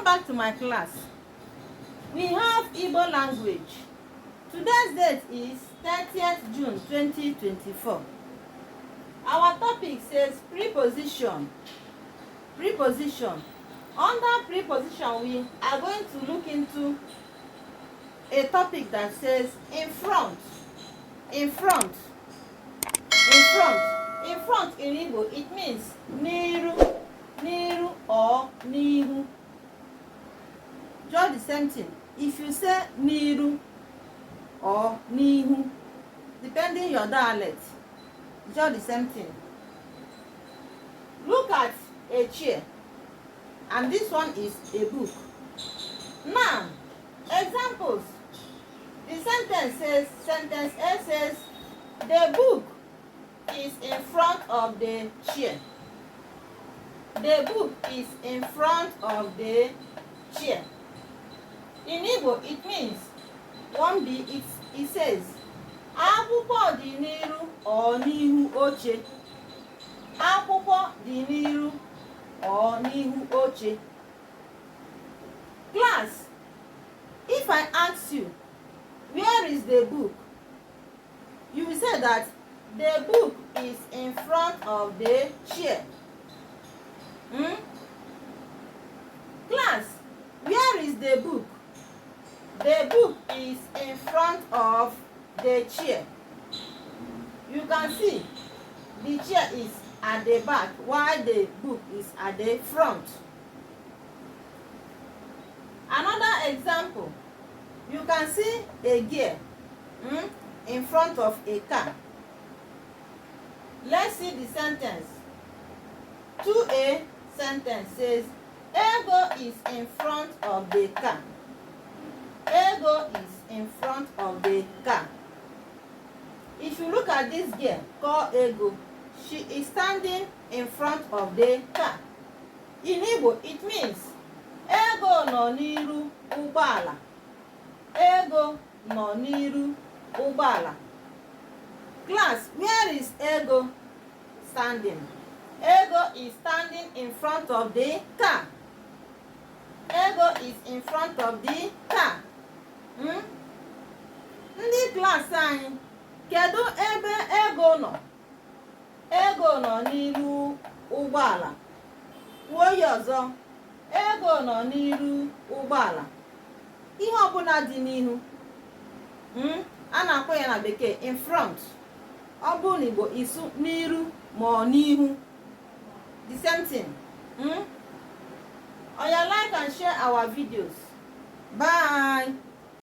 Welcome back to my class. We have Igbo language. Today's date is 30th June 2024. Our topic says preposition. Preposition. Under preposition, we are going to look into a topic that says in front. In front. In front. In front in Igbo, it means niru, niru or nihu. Just the same thing. If you say niru or nihu, depending your dialect, just the same thing. Look at a chair, and this one is a book. Now, examples. The sentence A says, the book is in front of the chair. The book is in front of the chair. In Igbo, it means 1B, it says, akwụkwọ dị n'iru or n'ihu oche. Akwụkwọ dị n'iru or n'ihu oche. Class, if I ask you, where is the book? You will say that the book is in front of the chair. Class, where is the book? The book is in front of the chair. You can see the chair is at the back while the book is at the front. Another example, you can see a gear in front of a car. Let's see the sentence. 2A sentence says, Ego is in front of the car. Ego is in front of the car. If you look at this girl called Ego, she is standing in front of the car. In Igbo, it means Ego nọ n'iru ụgbọala. Ego nọ n'iru ụgbọala. Class, where is Ego standing? Ego is standing in front of the car. Ego is in front of the car. Ndị class anyị, kedu ebe Ego nọ? Ego nọ n'iru ụgbọala. Kwuo ya ọzọ. Ego nọ n'iru ụgbọala. Ihe ọbụla dị n'ihu, a na-akpọ ya na bekee in front. Ọ bụ n'Igbo isu n'iru ma ọ n'ihu. The same thing. Like and share our videos.